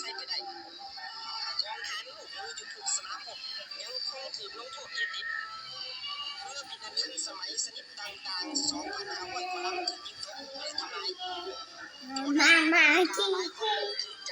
ໄປກໍໄດ້. ກອງທະຫານລູກໝູຢູ່ທຸກສະໜາມຮົບ ຍັງຄົງຖືກລົງໂທດເຮັດຕິດ. ເຮືອບິນອັນທັນສະໄໝຊະນິດຕ່າງໆ ສອງພັນຫ້າຮ້ອຍກວ່າລຳ ຖືກຍິງຕົກ ແລະ ທຳລາຍ. ມາ ມາ ກິນ ຫຼາຍຄົນຖືກ